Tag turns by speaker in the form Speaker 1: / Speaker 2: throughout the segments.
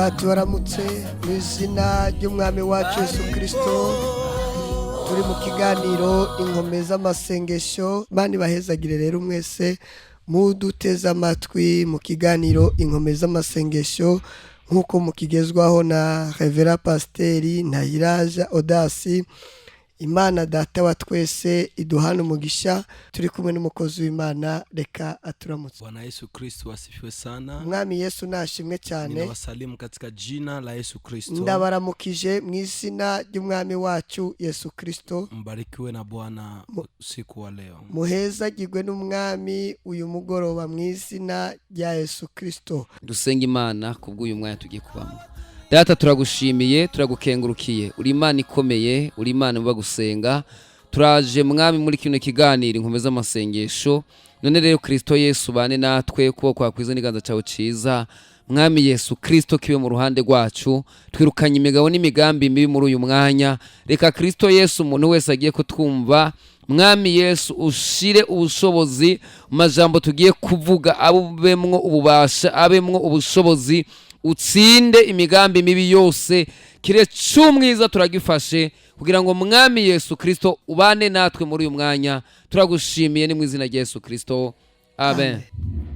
Speaker 1: Reka tubaramutse mu izina ry'umwami wacu Yesu Kirisito. Turi mu kiganiro Inkome z'Amasengesho. Imana ibahezagire rero mwese muduteze amatwi mu kiganiro Inkome z'Amasengesho, nk'uko mukigezwaho na Révérend Pasiteri Ntayiraja Odasi. Imana Data wa twese iduhana umugisha. Turi kumwe n'umukozi w'Imana, reka aturamutse.
Speaker 2: Bwana Yesu Kristo asifiwe sana.
Speaker 1: Umwami Yesu nashimwe cyane.
Speaker 2: Ninawasalimu katika jina la Yesu Kristo.
Speaker 1: Ndabaramukije mu izina ry'umwami wacu Yesu Kristo.
Speaker 2: Mbarikiwe na Bwana usiku wa leo.
Speaker 1: Muhezagirwe n'umwami uyu mugoroba mu izina rya Yesu Kristo.
Speaker 3: Dusenga Imana kubw'uyu mwanya tugiye kubamo. Data, turagushimiye, turagukengurukiye, uri Imana ikomeye, uri Imana muba gusenga. Turaje, Mwami, muri kino kiganiro Inkome z'Amasengesho. None rero, Kristo Yesu, bane natwe, kuba kwakwiza n'iganza cyawe ciza, Mwami Yesu Kristo, kibe mu ruhande rwacu. Twirukanye imigabo n'imigambi mibi muri uyu mwanya. Reka Kristo Yesu, umuntu wese agiye kutwumva, Mwami Yesu, ushire ubushobozi mu majambo tugiye kuvuga, abemwo ububasha, abemwo ubushobozi, utsinde imigambi mibi yose. Kire c'umwiza turagifashe kugira ngo, Mwami Yesu Kristo, ubane natwe muri uyu mwanya. Turagushimiye, ni mu izina rya Yesu Kristo, amen.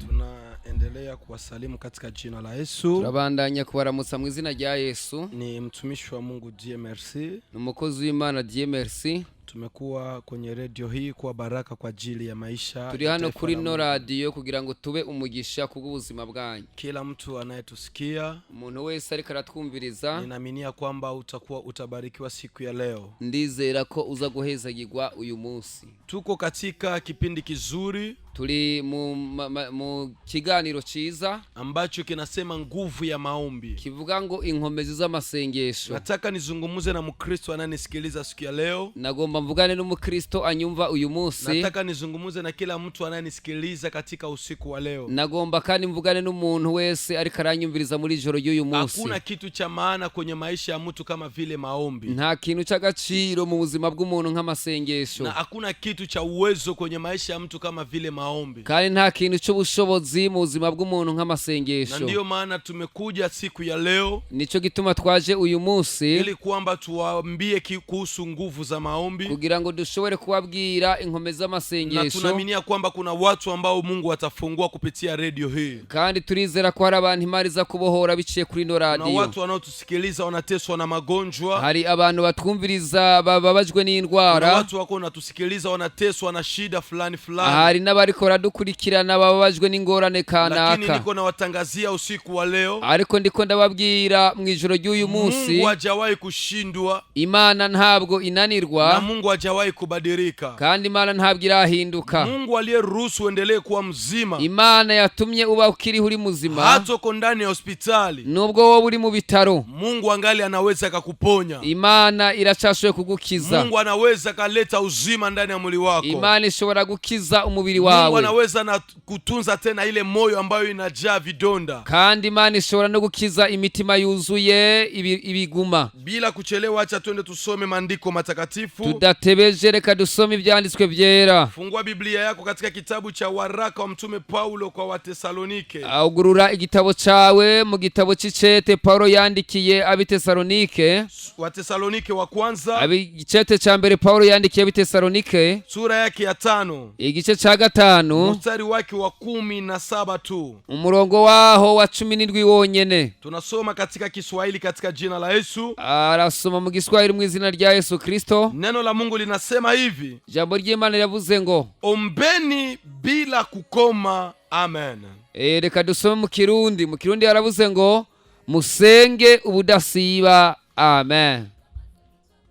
Speaker 2: Tunaendelea kuwasalimu katika jina la Yesu.
Speaker 3: Turabandanya kubaramutsa mu izina rya Yesu.
Speaker 2: Ni mtumishi wa Mungu Dieu Merci.
Speaker 3: Ni umukozi w'Imana Dieu Merci.
Speaker 2: Tumekuwa kwenye redio hii kuwa baraka kwa ajili ya maisha
Speaker 3: Turi
Speaker 2: ya
Speaker 3: hano
Speaker 2: taifa
Speaker 3: kuri
Speaker 2: la
Speaker 3: no
Speaker 2: Mungu.
Speaker 3: radiyo kugira ngo tube umugisha kubw'ubuzima bwanyu.
Speaker 2: Kila mtu anayetusikia,
Speaker 3: Umuntu wese ariko aratwumviriza,
Speaker 2: ninaaminia kwamba utakuwa utabarikiwa siku ya leo.
Speaker 3: Ndizera ko uza guhezagirwa uyu munsi.
Speaker 2: Tuko katika kipindi kizuri
Speaker 3: Turi mu kiganiro ciza
Speaker 2: ambacho kinasema nguvu ya maombi.
Speaker 3: Kivuga ngo inkomezi z'amasengesho.
Speaker 2: Nataka nizungumze na Mkristo anayenisikiliza siku ya leo.
Speaker 3: Nagomba mvugane n'umukristo anyumva uyu munsi.
Speaker 2: Nataka nizungumze na kila mtu anayenisikiliza katika usiku wa leo.
Speaker 3: Nagomba kandi mvugane n'umuntu wese ariko aranyumviriza muri ijoro ry'uyu munsi.
Speaker 2: Hakuna kitu cha maana kwenye maisha ya mtu kama vile maombi,
Speaker 3: Nta kintu cy'agaciro mu buzima bw'umuntu nk'amasengesho,
Speaker 2: na hakuna kitu cha uwezo kwenye maisha ya mtu kama vile maombi.
Speaker 3: Kandi nta kintu cy'ubushobozi mu buzima bw'umuntu
Speaker 2: Na
Speaker 3: nk'amasengesho.
Speaker 2: Ndiyo maana tumekuja siku ya leo
Speaker 3: Nicyo gituma twaje uyu munsi
Speaker 2: ili kwamba tuwaambie kuhusu nguvu za maombi,
Speaker 3: kugira ngo dushobore kubabwira inkomezi
Speaker 2: na
Speaker 3: z'amasengesho.
Speaker 2: Tunaaminia kwamba kuna watu ambao Mungu atafungua kupitia redio hii.
Speaker 3: Kandi turizera ko hari abantu Imana iza kubohora biciye kuri ino
Speaker 2: Kuna
Speaker 3: radiyo.
Speaker 2: Watu wanaotusikiliza wanateswa na magonjwa.
Speaker 3: Hari abantu batwumviriza bababajwe
Speaker 2: Kuna
Speaker 3: n'indwara.
Speaker 2: Watu wako wanatusikiliza wanateswa na shida fulani fulani,
Speaker 3: Hari n'abariko baradukurikirana bababajwe n'ingorane
Speaker 2: lakini
Speaker 3: kanaka.
Speaker 2: Niko nawatangazia usiku wa leo,
Speaker 3: Ariko ndiko ndababwira mu ijoro ry'uyu munsi,
Speaker 2: Mungu hajawahi kushindwa
Speaker 3: Imana ntabwo
Speaker 2: na
Speaker 3: inanirwa,
Speaker 2: Mungu hajawahi kubadilika.
Speaker 3: Kandi Imana ntabwo irahinduka.
Speaker 2: Mungu aliyeruhusu uendelee kuwa mzima
Speaker 3: Imana yatumye uba ukiriho uri muzima,
Speaker 2: hata uko ndani ya hospitali,
Speaker 3: nubwo wowe uri mu bitaro,
Speaker 2: Mungu angali anaweza akakuponya.
Speaker 3: Imana iracashoboye kugukiza.
Speaker 2: Mungu anaweza akaleta uzima ndani ya mwili wako.
Speaker 3: Imana ishobora gukiza umubiri
Speaker 2: Mungu
Speaker 3: wawe.
Speaker 2: Anaweza na kutunza tena ile moyo ambayo inajaa vidonda.
Speaker 3: Kandi Imana ishobora no gukiza imitima yuzuye ibiguma.
Speaker 2: Bila kuchelewa, acha twende tusome maandiko matakatifu.
Speaker 3: Tudatebeje, reka dusome ibyanditswe byera.
Speaker 2: Fungua Biblia yako katika kitabu cha waraka wa Mtume Paulo kwa Watesalonike.
Speaker 3: Ugurura igitabo cawe mu gitabo c'icete Paulo yandikiye ab'Itesalonike.
Speaker 2: Watesalonike wa kwanza,
Speaker 3: Icete ca mbere Paulo yandikiye ab'Itesalonike,
Speaker 2: sura yake ya 5,
Speaker 3: igice ca 5,
Speaker 2: mstari wake wa 17 tu.
Speaker 3: Umurongo waho wa 17 wonyene.
Speaker 2: Tunasoma katika Kiswahili katika jina la Yesu.
Speaker 3: Arasoma mu Giswahili mu izina rya Yesu Kristo.
Speaker 2: Neno la Mungu linasema hivi:
Speaker 3: Ijambo ry'Imana riravuze ngo,
Speaker 2: ombeni bila kukoma. Amen.
Speaker 3: Reka dusome mu Kirundi. Mu Kirundi yaravuze ngo musenge ubudasiba, amen.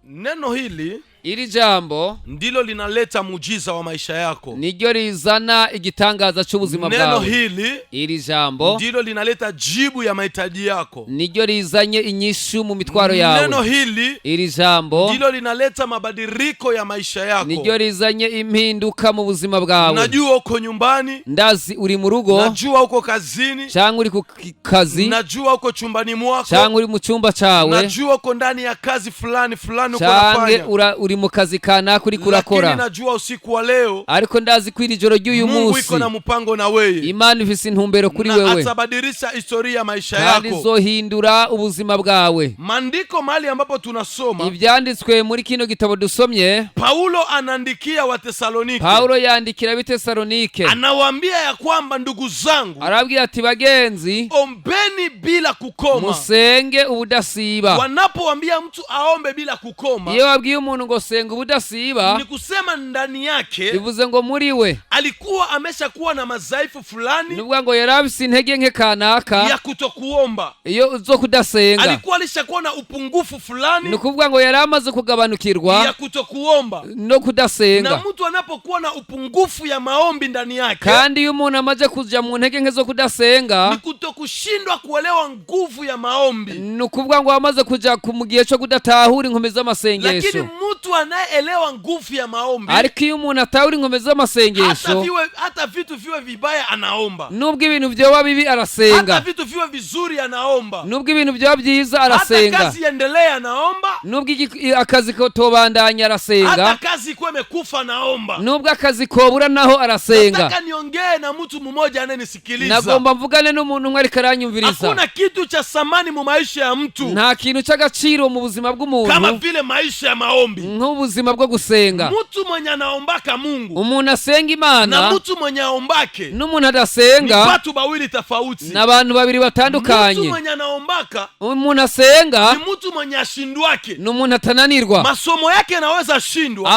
Speaker 2: Neno hili
Speaker 3: Iri jambo
Speaker 2: ndilo linaleta muujiza wa maisha yako.
Speaker 3: Niryo rizana igitangaza c'ubuzima
Speaker 2: Neno
Speaker 3: bwawe.
Speaker 2: Hili
Speaker 3: Iri jambo
Speaker 2: ndilo linaleta jibu ya mahitaji yako.
Speaker 3: Niryo rizanye inyishu mu mitwaro
Speaker 2: Neno
Speaker 3: yawe.
Speaker 2: Hili
Speaker 3: Iri jambo
Speaker 2: ndilo linaleta mabadiliko ya maisha yako.
Speaker 3: Niryo rizanye impinduka mu buzima bwawe.
Speaker 2: Najua uko nyumbani,
Speaker 3: Ndazi uri mu rugo,
Speaker 2: najua uko kazini,
Speaker 3: cyangwa uri ku kazi,
Speaker 2: najua uko chumbani mwako,
Speaker 3: cyangwa uri mu cyumba cyawe,
Speaker 2: najua uko ndani ya kazi fulani fulani uko
Speaker 3: canke
Speaker 2: nafanya.
Speaker 3: uri mu kazi kanaka uriko
Speaker 2: Lakini
Speaker 3: urakora,
Speaker 2: najua usiku wa leo
Speaker 3: ariko ndazi ko iri joro ry'uyu
Speaker 2: Mungu
Speaker 3: munsi
Speaker 2: iko na mpango na weye
Speaker 3: Imana ifise intumbero kuri
Speaker 2: na
Speaker 3: wewe,
Speaker 2: atabadilisha historia ya maisha
Speaker 3: kandi
Speaker 2: yako.
Speaker 3: izohindura ubuzima bwawe.
Speaker 2: Maandiko mahali ambapo tunasoma,
Speaker 3: Ivyanditswe muri kino gitabo dusomye,
Speaker 2: Paulo anaandikia Watesalonike,
Speaker 3: Pawulo yandikira ab'Itesalonike,
Speaker 2: anawaambia ya kwamba ndugu zangu,
Speaker 3: arabwira ati bagenzi,
Speaker 2: ombeni bila kukoma.
Speaker 3: musenge ubudasiba.
Speaker 2: Wanapowambia mtu aombe bila kukoma,
Speaker 3: Iyo wabwiye umuntu ngo senga ubudasiba,
Speaker 2: ni kusema ndani yake
Speaker 3: bivuze ngo muri we
Speaker 2: alikuwa ameshakuwa na madhaifu fulani
Speaker 3: nuvuga ngo yari afise intege nke kanaka
Speaker 2: ya kutokuomba,
Speaker 3: iyo zo kudasenga,
Speaker 2: alikuwa alishakuwa na upungufu fulani
Speaker 3: ni ukuvuga ngo yari amaze
Speaker 2: ya
Speaker 3: kugabanukirwa
Speaker 2: kutokuomba.
Speaker 3: no
Speaker 2: Na
Speaker 3: kudasenga.
Speaker 2: mtu anapokuwa na upungufu ya maombi ndani yake,
Speaker 3: Kandi iyo umuntu amaze kuja mu ntege nke zo
Speaker 2: ni
Speaker 3: kudasenga,
Speaker 2: kutokushindwa kuelewa nguvu ya maombi.
Speaker 3: ni ukuvuga ngo amaze kuja mu gihe co kudatahura inkomezi
Speaker 2: Lakini
Speaker 3: z'amasengesho.
Speaker 2: mtu anayeelewa nguvu ya maombi,
Speaker 3: Ariko iyo umuntu atahura inkomezi z'amasengesho,
Speaker 2: hata vitu viwe vibaya anaomba,
Speaker 3: nubwo ibintu vyoba bibi
Speaker 2: hata
Speaker 3: arasenga,
Speaker 2: vitu viwe vizuri anaomba,
Speaker 3: nubwo ibintu vyoba vyiza
Speaker 2: hata
Speaker 3: arasenga,
Speaker 2: kazi iendelee anaomba,
Speaker 3: nubwo akazi kotobandanya arasenga,
Speaker 2: hata kazi ikuwe imekufa anaomba.
Speaker 3: nubwo akazi kobura naho arasenga.
Speaker 2: Nataka niongee na mtu mmoja anayenisikiliza.
Speaker 3: Nagomba mvugane n'umuntu umwe ariko aranyumviriza.
Speaker 2: Hakuna kitu cha thamani mu maisha ya mtu
Speaker 3: Nta kintu c'agaciro mu buzima
Speaker 2: kama
Speaker 3: bw'umuntu
Speaker 2: vile maisha ya maombi.
Speaker 3: nk'ubuzima bwo gusenga.
Speaker 2: Mtu mwenye anaombaka Mungu
Speaker 3: Umuntu asenga
Speaker 2: na
Speaker 3: Imana
Speaker 2: mtu mwenye aombake
Speaker 3: n'umuntu
Speaker 2: ni
Speaker 3: adasenga
Speaker 2: watu bawili tofauti.
Speaker 3: n'abantu babiri
Speaker 2: Mtu
Speaker 3: batandukanye.
Speaker 2: mwenye anaombaka
Speaker 3: Umuntu asenga
Speaker 2: ni mtu mwenye ashindwake,
Speaker 3: ni umuntu atananirwa.
Speaker 2: masomo yake yanaweza shindwa,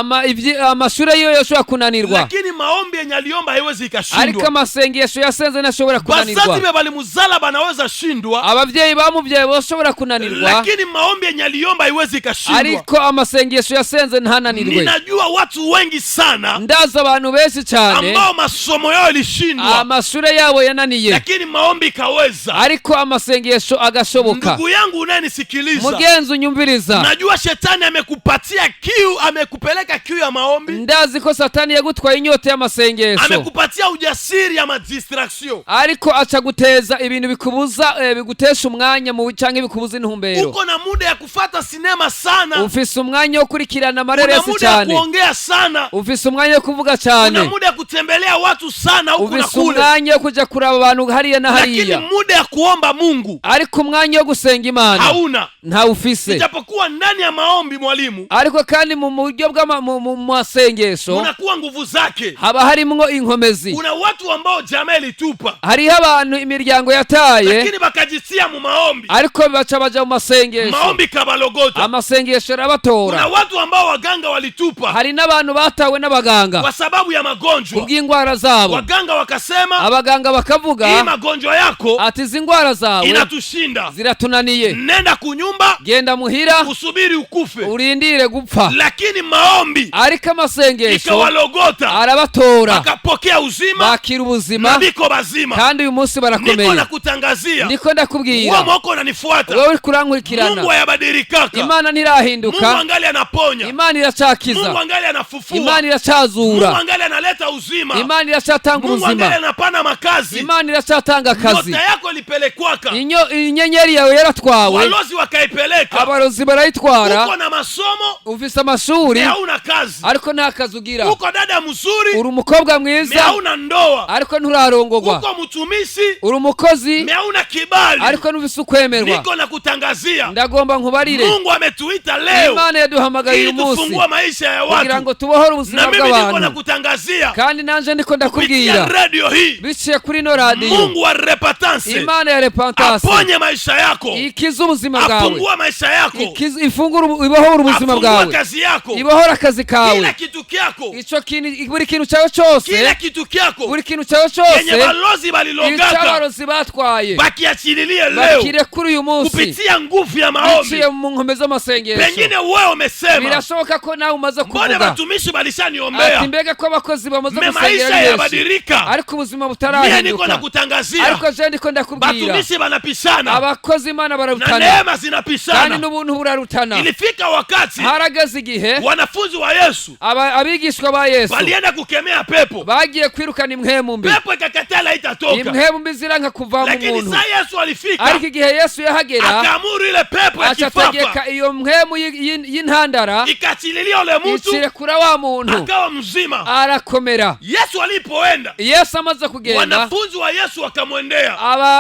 Speaker 3: Amashure yiwe yoshobora kunanirwa,
Speaker 2: lakini maombi yenye aliomba haiwezi
Speaker 3: ariko
Speaker 2: ikashindwa.
Speaker 3: amasengesho yasenze ntashobora
Speaker 2: Bazazi
Speaker 3: kunanirwa.
Speaker 2: be balimuzala banaweza shindwa,
Speaker 3: Abavyeyi bamuvyaye boshobora kunanirwa,
Speaker 2: lakini maombi yenye aliomba haiwezi ikashindwa.
Speaker 3: ariko amasengesho yasenze ntananirwe.
Speaker 2: Ninajua watu wengi sana
Speaker 3: Ndazi abantu benshi cyane
Speaker 2: ambao masomo yao ilishindwa,
Speaker 3: amashure yabo yananiye,
Speaker 2: lakini maombi ikaweza.
Speaker 3: ariko amasengesho agashoboka.
Speaker 2: Ndugu yangu unayenisikiliza,
Speaker 3: Mugenzi unyumviriza,
Speaker 2: najua shetani amekupatia kiu, amekupeleka kiu ya maombi,
Speaker 3: ndazi ko satani yagutwaye inyota y'amasengesho,
Speaker 2: amekupatia ujasiri ya madistraction.
Speaker 3: ariko aca guteza ibintu bikubuza bigutesha umwanya mu canke bikubuza intumbero.
Speaker 2: Uko na muda ya kufata sinema sana,
Speaker 3: Ufise umwanya wo kurikirana
Speaker 2: una
Speaker 3: amareresi
Speaker 2: muda ya
Speaker 3: cyane,
Speaker 2: kuongea sana,
Speaker 3: ufise umwanya wo kuvuga
Speaker 2: una
Speaker 3: cyane,
Speaker 2: muda ya kutembelea watu sana huku na
Speaker 3: ufise
Speaker 2: kule,
Speaker 3: umwanya wo kuja kuraba abantu hariya na
Speaker 2: lakini
Speaker 3: hariya,
Speaker 2: muda ya kuomba Mungu
Speaker 3: ariko umwanya wo gusenga Imana
Speaker 2: hauna.
Speaker 3: ntawufise.
Speaker 2: Ijapokuwa ndani ya maombi, mwalimu,
Speaker 3: Ariko kandi mu buryo mu masengesho
Speaker 2: unakuwa nguvu zake.
Speaker 3: haba harimwo inkomezi.
Speaker 2: Kuna watu ambao jamaa ilitupa,
Speaker 3: Hariho abantu imiryango yataye,
Speaker 2: lakini bakajitia mu maombi,
Speaker 3: ariko baca baja mu masengesho,
Speaker 2: maombi kabalogota.
Speaker 3: amasengesho
Speaker 2: Kuna
Speaker 3: arabatora.
Speaker 2: watu ambao waganga walitupa
Speaker 3: Hari n'abantu batawe n'abaganga
Speaker 2: kwa sababu ya magonjwa.
Speaker 3: kubw'indwara zabo.
Speaker 2: Waganga wakasema,
Speaker 3: Abaganga
Speaker 2: hii
Speaker 3: bakavuga
Speaker 2: magonjwa yako
Speaker 3: ati izi ndwara zawe
Speaker 2: inatushinda,
Speaker 3: ziratunaniye,
Speaker 2: nenda kunyumba
Speaker 3: genda muhira
Speaker 2: usubiri ukufe.
Speaker 3: urindire gupfa.
Speaker 2: Lakini maombi
Speaker 3: Ariko amasengesho
Speaker 2: ikawalogota,
Speaker 3: arabatora,
Speaker 2: akapokea uzima
Speaker 3: bakira ubuzima,
Speaker 2: na biko bazima.
Speaker 3: kandi uyu munsi
Speaker 2: Niko
Speaker 3: barakomeye.
Speaker 2: nakutangazia
Speaker 3: Ndiko
Speaker 2: wewe
Speaker 3: ndakubwira
Speaker 2: mwoko unanifuata,
Speaker 3: wewe uri kurankurikirana,
Speaker 2: Mungu hayabadilika.
Speaker 3: Imana
Speaker 2: Mungu
Speaker 3: ntirahinduka,
Speaker 2: angali anaponya,
Speaker 3: Imana
Speaker 2: Mungu
Speaker 3: iracakiza,
Speaker 2: angali anafufua,
Speaker 3: Imana
Speaker 2: Mungu
Speaker 3: iracazura,
Speaker 2: angali analeta uzima,
Speaker 3: Imana iracatanga
Speaker 2: Mungu angali
Speaker 3: ubuzima,
Speaker 2: anapana makazi.
Speaker 3: Imana iracatanga akazi.
Speaker 2: Nyota yako ilipelekwaka,
Speaker 3: Inyenyeri yawe yaratwawe,
Speaker 2: walozi wakaipeleka.
Speaker 3: abarozi barayitwara.
Speaker 2: Uko na masomo
Speaker 3: Ufise amashuri
Speaker 2: me hauna kazi,
Speaker 3: ariko nta kazi ugira.
Speaker 2: uko dada mzuri
Speaker 3: Uri umukobwa
Speaker 2: me
Speaker 3: mwiza
Speaker 2: hauna ndoa,
Speaker 3: ariko nturarongogwa.
Speaker 2: uko mtumishi
Speaker 3: Uri umukozi
Speaker 2: me hauna kibali.
Speaker 3: ariko ntufise ukwemerwa.
Speaker 2: Niko nakutangazia,
Speaker 3: Ndagomba nkubarire,
Speaker 2: Mungu ametuita leo
Speaker 3: Imana yaduhamagaye
Speaker 2: ili
Speaker 3: uyu munsi
Speaker 2: tufungue maisha ya
Speaker 3: kugira
Speaker 2: watu,
Speaker 3: ngo tubohore ubuzima
Speaker 2: na mimi niko
Speaker 3: bw'abantu.
Speaker 2: nakutangazia
Speaker 3: Kandi nanje ndiko
Speaker 2: kupitia
Speaker 3: ndakubwira
Speaker 2: redio hii,
Speaker 3: biciye kuri ino radiyo,
Speaker 2: Mungu wa repentance
Speaker 3: Imana ya repentance
Speaker 2: aponye maisha yako,
Speaker 3: ikize ubuzima bwawe,
Speaker 2: afungue maisha yako,
Speaker 3: ifungure ibohore ubuzima
Speaker 2: afungue
Speaker 3: bwawe,
Speaker 2: kazi yako,
Speaker 3: ibohore akazi
Speaker 2: kila
Speaker 3: kawe,
Speaker 2: kitu kyako,
Speaker 3: ico kintu, buri kintu cyawe cyose,
Speaker 2: kila kitu kyako
Speaker 3: buri kintu cyawe
Speaker 2: yenye
Speaker 3: cyose
Speaker 2: balozi balilogaka
Speaker 3: icy'abarozi batwaye
Speaker 2: bakiachililie leo
Speaker 3: bakirekure uyu munsi
Speaker 2: kupitia nguvu ya maombi.
Speaker 3: biciye mu nkombe z'amasengesho.
Speaker 2: Pengine wewe umesema,
Speaker 3: Birashoboka ko nawe umaze
Speaker 2: mbona
Speaker 3: kuvuga
Speaker 2: watumishi
Speaker 3: ati
Speaker 2: balishaniombea,
Speaker 3: mbega ko abakozi bamaze
Speaker 2: me
Speaker 3: gusengera
Speaker 2: maisha
Speaker 3: ari benshi,
Speaker 2: yabadilika.
Speaker 3: ariko ubuzima
Speaker 2: Mie niko
Speaker 3: butarahinduka.
Speaker 2: nakutangazia,
Speaker 3: Ariko je ndiko ndakubwira,
Speaker 2: batumishi banapishana
Speaker 3: abakozi Imana
Speaker 2: na
Speaker 3: bararutana,
Speaker 2: neema
Speaker 3: kandi
Speaker 2: zinapishana.
Speaker 3: n'ubuntu burarutana.
Speaker 2: Ilifika wakati
Speaker 3: Harageze igihe
Speaker 2: wanafunzi wa Yesu
Speaker 3: Abigishwa ba Yesu
Speaker 2: Walienda kukemea pepo,
Speaker 3: bagiye kwirukana impwemu mbi,
Speaker 2: pepo ikakatala itatoka,
Speaker 3: impwemu mbi ziranka kuva mu
Speaker 2: lakini
Speaker 3: muntu.
Speaker 2: saa Yesu alifika
Speaker 3: Ariko igihe Yesu yahagera,
Speaker 2: akaamuru ile pepo ya
Speaker 3: aca
Speaker 2: kifafa
Speaker 3: ategeka iyo mpwemu y'intandara
Speaker 2: ikachililia ule mtu,
Speaker 3: ikirekura wa muntu,
Speaker 2: akawa mzima.
Speaker 3: Arakomera.
Speaker 2: Yesu alipoenda,
Speaker 3: Yesu amaze kugenda,
Speaker 2: wanafunzi wa Yesu wakamwendea,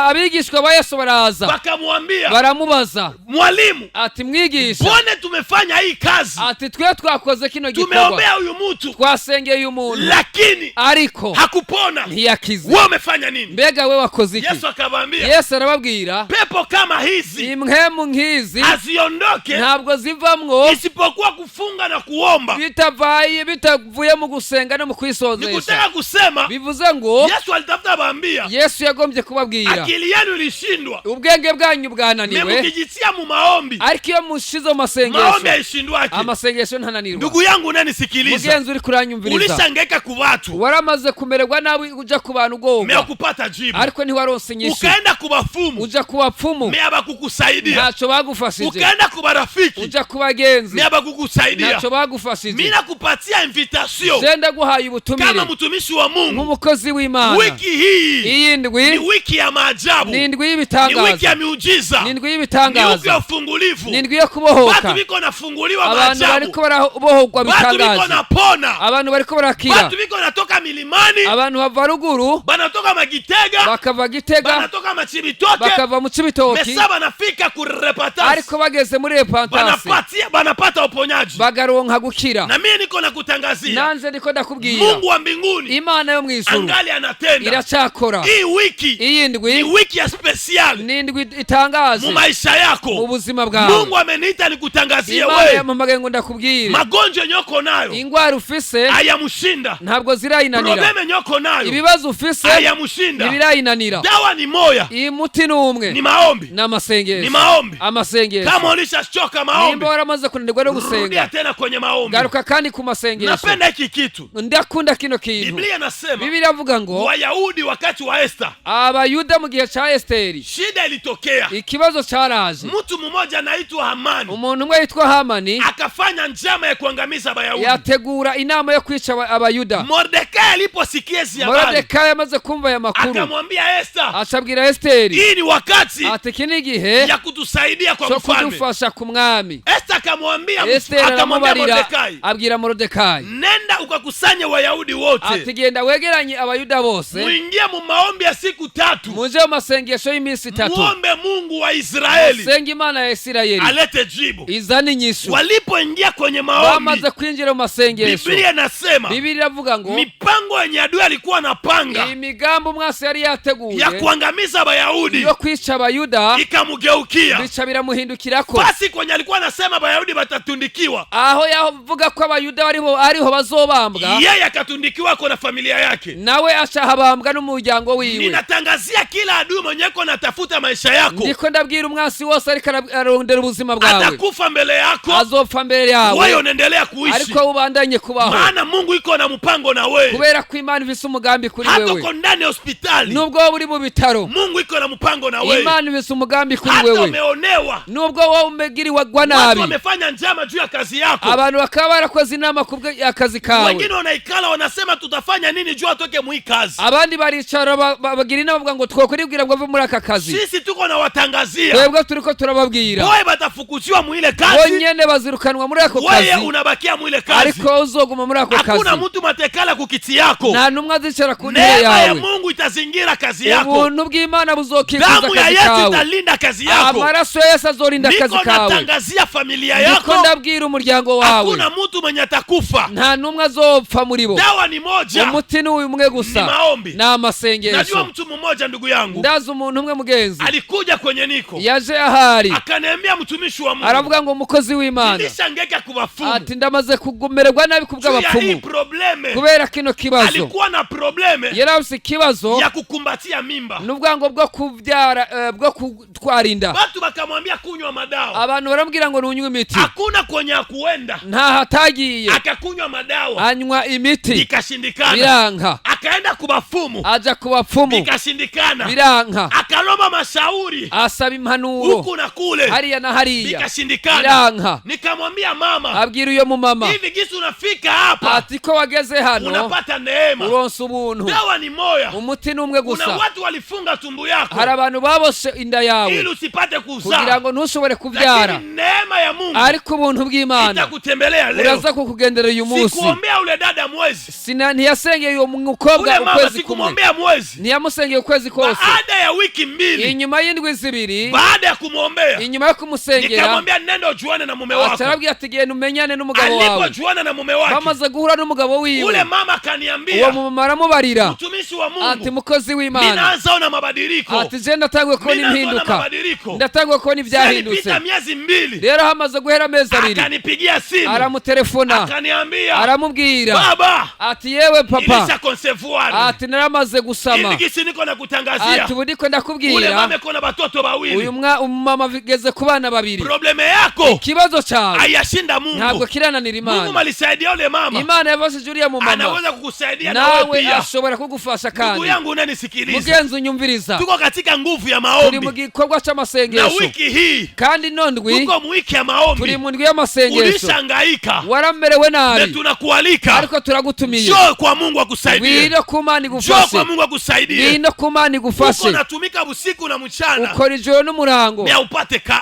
Speaker 3: abigishwa ba Yesu baraza,
Speaker 2: wakamwambia,
Speaker 3: baramubaza
Speaker 2: mwalimu,
Speaker 3: ati mwigisha,
Speaker 2: mbone tumefanya hii kazi,
Speaker 3: ati twe twakoze kino gikorwa,
Speaker 2: tumeombea huyu mtu,
Speaker 3: twasengeye uyu muntu,
Speaker 2: lakini
Speaker 3: ariko
Speaker 2: hakupona.
Speaker 3: ntiyakize.
Speaker 2: Wewe umefanya nini?
Speaker 3: Mbega we wakoze iki?
Speaker 2: Yesu akawaambia,
Speaker 3: Yesu arababwira,
Speaker 2: pepo kama hizi
Speaker 3: impwemu nk'izi
Speaker 2: haziondoke
Speaker 3: ntabwo zivamwo
Speaker 2: isipokuwa kufunga na kuomba.
Speaker 3: bitavaye bitavuye mu gusenga no mu
Speaker 2: Ni
Speaker 3: kwisonzesha.
Speaker 2: kutaka kusema
Speaker 3: Bivuze ngo
Speaker 2: Yesu alitafuta baambia,
Speaker 3: Yesu yagombye kubabwira,
Speaker 2: akili yenu ilishindwa,
Speaker 3: ubwenge bwanyu bwananiwe,
Speaker 2: memukijitia mu maombi,
Speaker 3: ariko iyo mushize mu
Speaker 2: maombi
Speaker 3: masengesho,
Speaker 2: haishindwake.
Speaker 3: amasengesho ntananirwa.
Speaker 2: Ndugu yangu unanisikiliza,
Speaker 3: Mugenzi uri kuranyumviriza,
Speaker 2: ulishangaika ku watu,
Speaker 3: waramaze kumererwa nabi uja ku bantu ugorwa,
Speaker 2: meakupata jibu,
Speaker 3: ariko ntiwaronse inyishu.
Speaker 2: Ukaenda ku bafumu,
Speaker 3: Uja ku bapfumu,
Speaker 2: meabakukusaidia,
Speaker 3: ntacyo bagufashije.
Speaker 2: Ukaenda ku barafiki,
Speaker 3: Uja ku bagenzi,
Speaker 2: meabakukusaidia.
Speaker 3: ntacyo bagufashije.
Speaker 2: Mi nakupatia invitation
Speaker 3: Je ndaguhaye ubutumire
Speaker 2: kama mtumishi wa Mungu,
Speaker 3: nk'umukozi w'Imana.
Speaker 2: Wiki hii
Speaker 3: Iyi
Speaker 2: ni
Speaker 3: ndwi
Speaker 2: wiki ya maajabu,
Speaker 3: ni indwi
Speaker 2: ni wiki
Speaker 3: y'ibitangaza,
Speaker 2: ya miujiza,
Speaker 3: ni indwi
Speaker 2: ni wiki ya
Speaker 3: y'ibitangaza,
Speaker 2: ufungulivu.
Speaker 3: ni indwi yo
Speaker 2: Watu
Speaker 3: kubohoka.
Speaker 2: biko nafunguliwa
Speaker 3: Abantu
Speaker 2: maajabu,
Speaker 3: bariko barabohorwa
Speaker 2: watu biko
Speaker 3: bitangaje,
Speaker 2: napona,
Speaker 3: abantu bariko barakira,
Speaker 2: watu biko natoka milimani,
Speaker 3: abantu bava ruguru,
Speaker 2: banatoka Magitega,
Speaker 3: bakava Gitega,
Speaker 2: banatoka Machibitoke,
Speaker 3: bakava mu Cibitoki,
Speaker 2: mesa banafika ku Repentance,
Speaker 3: ariko bageze muri Repentance
Speaker 2: banapatia banapata uponyaji.
Speaker 3: Bagaronka gukira.
Speaker 2: Na mimi niko nakutangazia,
Speaker 3: Nanje ndiko ndakubwira,
Speaker 2: Mungu wa mbinguni
Speaker 3: Imana yo mu ijuru
Speaker 2: angali anatenda.
Speaker 3: iracyakora.
Speaker 2: Hii wiki
Speaker 3: Iyi
Speaker 2: ni
Speaker 3: ndwi
Speaker 2: wiki ya special
Speaker 3: ni indwi itangaje
Speaker 2: mu maisha
Speaker 3: mu
Speaker 2: yako.
Speaker 3: buzima bwawe.
Speaker 2: Mungu ameniita nikutangazie
Speaker 3: Imana
Speaker 2: wewe,
Speaker 3: yampamagaye ngo ndakubwire,
Speaker 2: magonjwa yenye uko nayo
Speaker 3: ingwara ufise
Speaker 2: hayamshinda,
Speaker 3: ntabwo zirayinanira,
Speaker 2: probleme yenye uko nayo
Speaker 3: ibibazo ufise
Speaker 2: hayamshinda.
Speaker 3: ntibirayinanira.
Speaker 2: Dawa ni moya,
Speaker 3: Iyi muti ni umwe,
Speaker 2: ni maombi,
Speaker 3: ni amasengesho,
Speaker 2: ni maombi.
Speaker 3: Amasengesho.
Speaker 2: Kama ulishachoka maombi,
Speaker 3: Nimba waramaze kunanirwa no
Speaker 2: rudia
Speaker 3: gusenga,
Speaker 2: tena kwenye maombi.
Speaker 3: garuka kandi ku masengesho.
Speaker 2: Napenda hiki kitu.
Speaker 3: Ndakunda kino kintu.
Speaker 2: Biblia inasema
Speaker 3: Bibiliya avuga ngo
Speaker 2: Wayahudi wakati wa Esta,
Speaker 3: Abayuda mu gihe ca Esiteri,
Speaker 2: shida ilitokea.
Speaker 3: Ikibazo caraje.
Speaker 2: Mtu mmoja anaitwa Hamani
Speaker 3: Umuntu umwe yitwa Hamani
Speaker 2: akafanya njama ya kuangamiza Bayahudi.
Speaker 3: yategura inama yo kwica Abayuda.
Speaker 2: Mordekai aliposikia hizi habari
Speaker 3: Morodekayi amaze kumva aya makuru,
Speaker 2: akamwambia Esta,
Speaker 3: acabwira Esiteri
Speaker 2: hii ni wakati
Speaker 3: ati iki ni igihe
Speaker 2: ya kutusaidia kwa
Speaker 3: cyo
Speaker 2: mfalme.
Speaker 3: kudufasha ku mwami.
Speaker 2: Esta akamwambia
Speaker 3: Esiteri
Speaker 2: akamwambia
Speaker 3: aramubarira,
Speaker 2: Mordekai,
Speaker 3: abwira Morodekayi
Speaker 2: nenda ukakusanye Wayahudi wote,
Speaker 3: ati genda wegeranye Abayuda bose,
Speaker 2: muingie mu maombi ya siku 3,
Speaker 3: muje mu masengesho y'iminsi 3,
Speaker 2: muombe Mungu wa Israeli
Speaker 3: senge Imana ya Isirayeli
Speaker 2: alete jibu.
Speaker 3: izane inyishu.
Speaker 2: Walipoingia kwenye maombi,
Speaker 3: Bamaze kwinjira mu masengesho,
Speaker 2: Biblia inasema
Speaker 3: Bibiliya iravuga ngo
Speaker 2: mipango yenye adui alikuwa anapanga
Speaker 3: imigambi umwasi yari yateguye
Speaker 2: ya kuangamiza Bayahudi
Speaker 3: yo kwica Abayuda
Speaker 2: ikamugeukia.
Speaker 3: bica biramuhindukirako.
Speaker 2: Basi kwenye alikuwa anasema Bayahudi batatundikiwa,
Speaker 3: Aho yavuga ko Abayuda bariho ariho bazobambwa,
Speaker 2: yeye akatundikiwa na familia yake.
Speaker 3: Nawe acahabambwa n'umuryango wiwe.
Speaker 2: Ninatangazia kila adui mwenyeko natafuta maisha yako,
Speaker 3: Ndiko ndabwira umwasi wose ariko arondera ubuzima bwawe,
Speaker 2: atakufa mbele yako,
Speaker 3: azopfa mbere yawe,
Speaker 2: wewe unaendelea kuishi,
Speaker 3: ariko ubandanye kubaho,
Speaker 2: maana Mungu iko na mpango na wewe.
Speaker 3: Kubera ko Imana ifise umugambi kuri
Speaker 2: Hata
Speaker 3: wewe.
Speaker 2: uko ndani ya hospitali,
Speaker 3: Nubwo wowe uri mu bitaro,
Speaker 2: Mungu iko na mpango na wewe.
Speaker 3: Imana ifise umugambi kuri
Speaker 2: Hata
Speaker 3: wewe.
Speaker 2: umeonewa,
Speaker 3: Nubwo wowe umegiriwagwa
Speaker 2: watu
Speaker 3: nabi,
Speaker 2: wamefanya njama juu ya kazi yako,
Speaker 3: abantu bakaba barakoze inama ku akazi kawe,
Speaker 2: wengine wanaikala wanasema tutafanya nini juu atoke mwii kazi.
Speaker 3: Abandi baricara bagira inama bavuga ngo twokuribwira ngo ave muri aka kazi.
Speaker 2: Sisi tuko na watangazia,
Speaker 3: Twebwe turiko turababwira,
Speaker 2: wewe batafukuziwa mwile kazi,
Speaker 3: bonyene bazirukanwa muri ako
Speaker 2: wewe
Speaker 3: kazi,
Speaker 2: unabakia mwile kazi.
Speaker 3: Ariko uzoguma muri ako
Speaker 2: Hakuna
Speaker 3: kazi.
Speaker 2: mtu matekala kukiti yako.
Speaker 3: Nta numwe azicara ku ntebe
Speaker 2: Neema ya
Speaker 3: yawe.
Speaker 2: Mungu itazingira kazi yako,
Speaker 3: Ubuntu bw'Imana buzokikuza
Speaker 2: damu ya
Speaker 3: akazi
Speaker 2: Yesu
Speaker 3: kawe,
Speaker 2: italinda kazi yako.
Speaker 3: amaraso ya Yesu azorinda akazi
Speaker 2: Niko
Speaker 3: kawe.
Speaker 2: natangazia familia
Speaker 3: Ndiko
Speaker 2: yako,
Speaker 3: ndabwira umuryango wawe,
Speaker 2: hakuna mtu mwenye atakufa.
Speaker 3: Nta numwe azopfa muri bo.
Speaker 2: Dawa ni moja,
Speaker 3: Umuti ni uyu umwe gusa,
Speaker 2: ni maombi.
Speaker 3: ni
Speaker 2: Najua
Speaker 3: amasengesho.
Speaker 2: mtu mmoja, ndugu yangu,
Speaker 3: Ndazi umuntu umwe mugenzi,
Speaker 2: alikuja kwenye niko
Speaker 3: yaje ahari,
Speaker 2: akaniambia, mtumishi wa Mungu,
Speaker 3: aravuga ngo umukozi w'Imana,
Speaker 2: nilishangeka kubafumu
Speaker 3: ati ndamaze kugumererwa nabi
Speaker 2: juu ya hii
Speaker 3: kubw'abapfumu
Speaker 2: probleme.
Speaker 3: kubera kino kibazo.
Speaker 2: Alikuwa na probleme
Speaker 3: Yari afise ikibazo
Speaker 2: ya kukumbatia mimba,
Speaker 3: n'ubwango bwo kubyara, bwo gutwara inda.
Speaker 2: Watu wakamwambia kunywa madawa,
Speaker 3: Abantu baramubwira ngo nunywe imiti,
Speaker 2: hakuna kwenye akuenda,
Speaker 3: ntaho atagiye,
Speaker 2: akakunywa madawa
Speaker 3: anywa imiti,
Speaker 2: ikashindikana,
Speaker 3: biranka.
Speaker 2: Akaenda kubafumu,
Speaker 3: Aja ku bapfumu,
Speaker 2: ikashindikana.
Speaker 3: Biranka.
Speaker 2: Akalomba mashauri
Speaker 3: Asaba impanuro
Speaker 2: huku na kule,
Speaker 3: hariya na hariya,
Speaker 2: ikashindikana.
Speaker 3: Biranka.
Speaker 2: Nikamwambia mama,
Speaker 3: Abwira uyo mumama
Speaker 2: hivi gisi unafika hapa
Speaker 3: ati ko wageze hano
Speaker 2: unapata neema,
Speaker 3: uronse ubuntu.
Speaker 2: Dawa ni moya.
Speaker 3: Umuti ni umwe
Speaker 2: Kuna
Speaker 3: gusa.
Speaker 2: watu walifunga tumbu yako
Speaker 3: Hari abantu baboshe inda
Speaker 2: ili
Speaker 3: yawe
Speaker 2: usipate
Speaker 3: kugira
Speaker 2: kuzaa,
Speaker 3: ngo ntushobore kubyara,
Speaker 2: lakini neema ya Mungu
Speaker 3: ariko ubuntu bw'Imana
Speaker 2: itakutembelea leo.
Speaker 3: buraza kukugendera uyu munsi.
Speaker 2: Sikuombea ule dada mwezi,
Speaker 3: Sina ntiyasengeye uwo mukobwa
Speaker 2: ule mama
Speaker 3: ukwezi kumwe,
Speaker 2: sikumwombea mwezi.
Speaker 3: ntiyamusengeye ukwezi kose.
Speaker 2: Baada ya wiki 2,
Speaker 3: Inyuma y'indwi 2,
Speaker 2: baada ya kumwombea,
Speaker 3: inyuma yo kumusengera,
Speaker 2: nikamwambia nenda ujuane na mume wako.
Speaker 3: atarabwira ati genda umenyane n'umugabo wawe.
Speaker 2: Alipojuana na mume wake,
Speaker 3: Bamaze guhura n'umugabo wiwe,
Speaker 2: ule mama
Speaker 3: uwo
Speaker 2: akaniambia,
Speaker 3: mumama aramubarira
Speaker 2: mtumishi wa
Speaker 3: ati
Speaker 2: Mungu,
Speaker 3: mukozi w'Imana,
Speaker 2: ninaanza ona mabadiliko,
Speaker 3: ati je ndatanguye kubona
Speaker 2: ninaanza ona
Speaker 3: impinduka,
Speaker 2: mabadiliko.
Speaker 3: ndatanguye kubona ibyahindutse.
Speaker 2: Ilipita miezi 2,
Speaker 3: Rero hamaze guhera amezi 2,
Speaker 2: akanipigia simu
Speaker 3: aramutelefona,
Speaker 2: akaniambia,
Speaker 3: aramubwira
Speaker 2: baba,
Speaker 3: ati yewe papa,
Speaker 2: nilisha concevoir
Speaker 3: ati naramaze gusama,
Speaker 2: hivi gisi niko nakutangazia,
Speaker 3: ati ubu ndiko
Speaker 2: ule
Speaker 3: ndakubwira
Speaker 2: mama iko na batoto
Speaker 3: uyu
Speaker 2: bawili.
Speaker 3: umumama ageze ku bana babiri.
Speaker 2: Probleme yako
Speaker 3: Ikibazo cyawe
Speaker 2: haiyashinda
Speaker 3: ntabwo
Speaker 2: Mungu.
Speaker 3: kirananira
Speaker 2: Mungu
Speaker 3: Imana.
Speaker 2: malisaidia ule mama,
Speaker 3: Imana yafashije uriya mumama,
Speaker 2: anaweza kukusaidia na wewe
Speaker 3: nawe
Speaker 2: pia.
Speaker 3: ashobora kugufasha.
Speaker 2: Ndugu
Speaker 3: Kandi
Speaker 2: yangu unanisikiliza,
Speaker 3: mugenzi unyumviriza,
Speaker 2: tuko katika nguvu ya
Speaker 3: turi mu
Speaker 2: maombi
Speaker 3: gikorwa
Speaker 2: na
Speaker 3: c'amasengesho,
Speaker 2: wiki hii
Speaker 3: kandi nondwi
Speaker 2: tuko mwiki ya
Speaker 3: turi
Speaker 2: maombi.
Speaker 3: mu ndwi y'amasengesho.
Speaker 2: Ulishangaika
Speaker 3: Waramerewe
Speaker 2: na
Speaker 3: nabi,
Speaker 2: tunakualika,
Speaker 3: ariko turagutumiye,
Speaker 2: njoo kwa Mungu akusaidie,
Speaker 3: ngwino ku Mana
Speaker 2: njoo
Speaker 3: igufashe,
Speaker 2: kwa Mungu akusaidie.
Speaker 3: ngwino ku Mana
Speaker 2: Uko
Speaker 3: igufashe.
Speaker 2: natumika usiku na mchana
Speaker 3: Ukora ijoro n'umurango,
Speaker 2: na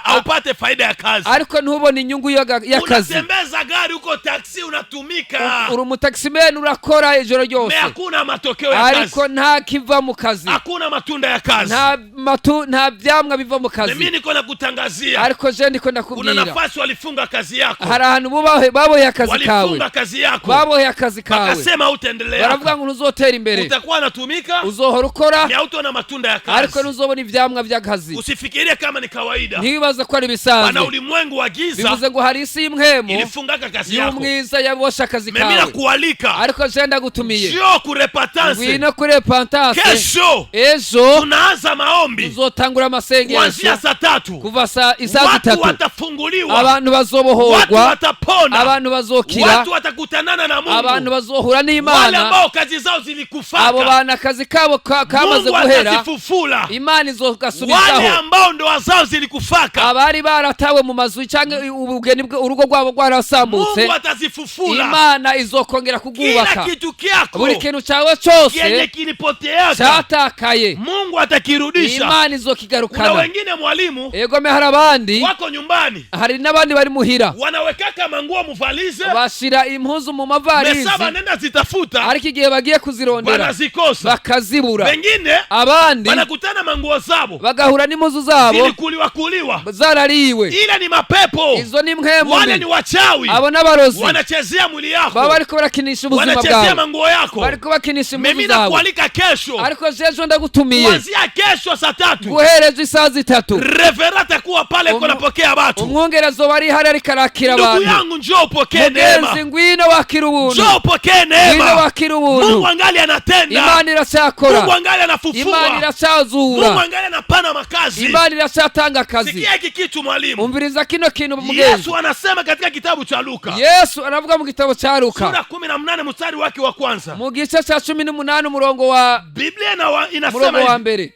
Speaker 2: haupate faida ya kazi,
Speaker 3: ariko ntubone inyungu y'akazi.
Speaker 2: unatembeza gari huko taksi unatumika,
Speaker 3: Uri umutakisimeni urakora ijoro
Speaker 2: me
Speaker 3: ryose,
Speaker 2: hakuna matokeo ya kazi,
Speaker 3: ariko nta kiva mu kazi,
Speaker 2: hakuna matunda ya kazi.
Speaker 3: nta matu nta byamwa biva mu
Speaker 2: Na mimi
Speaker 3: kazi.
Speaker 2: niko nakutangazia,
Speaker 3: Ariko je ndiko
Speaker 2: kuna
Speaker 3: ndakubwira,
Speaker 2: nafasi walifunga kazi yako,
Speaker 3: hari ahantu baboheye akazi kawe,
Speaker 2: walifunga kazi yako,
Speaker 3: baboheye akazi kawe,
Speaker 2: wakasema hautaendelea,
Speaker 3: baravuga ngo ntuzotera imbere,
Speaker 2: utakuwa natumika
Speaker 3: uzohora ukora
Speaker 2: ni hautaona matunda ya
Speaker 3: ariko
Speaker 2: kazi.
Speaker 3: ntuzobona ivyamwa by'akazi.
Speaker 2: Usifikirie kama ni kawaida,
Speaker 3: Ntiwibaze ko ari
Speaker 2: pana
Speaker 3: ibisanzwe.
Speaker 2: ulimwengu wa giza
Speaker 3: Bivuze ngo hari isi y'imwemu
Speaker 2: ilifungaka kazi yako.
Speaker 3: y'umwiza yaboshe akazi
Speaker 2: Mimi
Speaker 3: kawe,
Speaker 2: nakualika,
Speaker 3: ariko je ndagutumiye,
Speaker 2: njoo kurepatance
Speaker 3: ngwino kuri repentance.
Speaker 2: kesho,
Speaker 3: Ejo
Speaker 2: tunaanza maombi
Speaker 3: tuzotangura
Speaker 2: kuanzia
Speaker 3: amasengesho
Speaker 2: saa 3.
Speaker 3: kuva saa isaha
Speaker 2: Watu
Speaker 3: 3.
Speaker 2: watafunguliwa,
Speaker 3: Abantu
Speaker 2: watu
Speaker 3: bazobohorwa,
Speaker 2: watapona,
Speaker 3: abantu bazokira,
Speaker 2: watu watakutanana na
Speaker 3: abantu
Speaker 2: Mungu.
Speaker 3: bazohura
Speaker 2: Wale
Speaker 3: n'Imana.
Speaker 2: ambao kazi zao
Speaker 3: Abo
Speaker 2: zilikufaka,
Speaker 3: bantu akazi kabo kamaze
Speaker 2: Mungu
Speaker 3: guhera,
Speaker 2: atazifufula.
Speaker 3: Imana
Speaker 2: Wale
Speaker 3: izogasubizaho.
Speaker 2: ambao ndoa zao zilikufaka,
Speaker 3: Abari baratawe mu mazu cyangwa ubugeni urugo rwabo rwarasambutse,
Speaker 2: Mungu atazifufula.
Speaker 3: Imana izokongera
Speaker 2: Kila
Speaker 3: kugubaka.
Speaker 2: kitu kyako
Speaker 3: Buri kintu cyawe
Speaker 2: kenye
Speaker 3: cyose
Speaker 2: kilipoteaka,
Speaker 3: cyatakaye,
Speaker 2: Mungu atakirudisha.
Speaker 3: Imana
Speaker 2: Kuna
Speaker 3: izokigarukana.
Speaker 2: wengine mwalimu
Speaker 3: Egome hari abandi,
Speaker 2: wako nyumbani
Speaker 3: hari n'abandi bari muhira,
Speaker 2: wanawekaka manguo muvalize,
Speaker 3: bashira impuzu mu mavarizi,
Speaker 2: mesaba nenda zitafuta,
Speaker 3: ariko igihe bagiye kuzirondera
Speaker 2: wanazikosa.
Speaker 3: bakazibura.
Speaker 2: Wengine
Speaker 3: Abandi
Speaker 2: wanakutana manguo zabo
Speaker 3: bagahura n'impuzu zabo
Speaker 2: zilikuliwa kuliwa,
Speaker 3: zarariwe.
Speaker 2: ile ni mapepo,
Speaker 3: Izo ni mpwemu
Speaker 2: wale
Speaker 3: mbi.
Speaker 2: ni wachawi,
Speaker 3: Abo n'abarozi
Speaker 2: wanachezea mwili
Speaker 3: baba
Speaker 2: yako,
Speaker 3: bariko barakinisha ubuzima
Speaker 2: wanachezea
Speaker 3: bwawe,
Speaker 2: manguo yako.
Speaker 3: bariko bakinisha impuzu
Speaker 2: Mimi
Speaker 3: zawe.
Speaker 2: nakualika kesho,
Speaker 3: Ariko jejo ndagutumiye,
Speaker 2: kuanzia kesho saa 3,
Speaker 3: guhereje isaha 3,
Speaker 2: revera atakuwa pale konapokea watu.
Speaker 3: Umwungere azoba ari hari ariko arakira
Speaker 2: Ndugu
Speaker 3: abantu.
Speaker 2: yangu, njoo upokee
Speaker 3: Mugenzi,
Speaker 2: neema,
Speaker 3: ngwino wakira ubuntu,
Speaker 2: njoo upokee
Speaker 3: ngwino
Speaker 2: neema.
Speaker 3: wakira ubuntu.
Speaker 2: Mungu angali anatenda,
Speaker 3: Imana iracyakora,
Speaker 2: Mungu angali
Speaker 3: Imana
Speaker 2: anafufua, Mungu
Speaker 3: iracyazura,
Speaker 2: angali anapana makazi.
Speaker 3: Imana iracyatanga akazi.
Speaker 2: Sikia hiki kitu mwalimu,
Speaker 3: Umviriza kino kintu mugenzi.
Speaker 2: Yesu anasema katika kitabu cha Luka
Speaker 3: Yesu aravuga mu gitabo cya Luka
Speaker 2: sura 18 mstari wake wa kwanza,
Speaker 3: mu gice cya 18 umurongo wa
Speaker 2: Biblia inasema
Speaker 3: murongo wa
Speaker 2: hivi,
Speaker 3: mbere.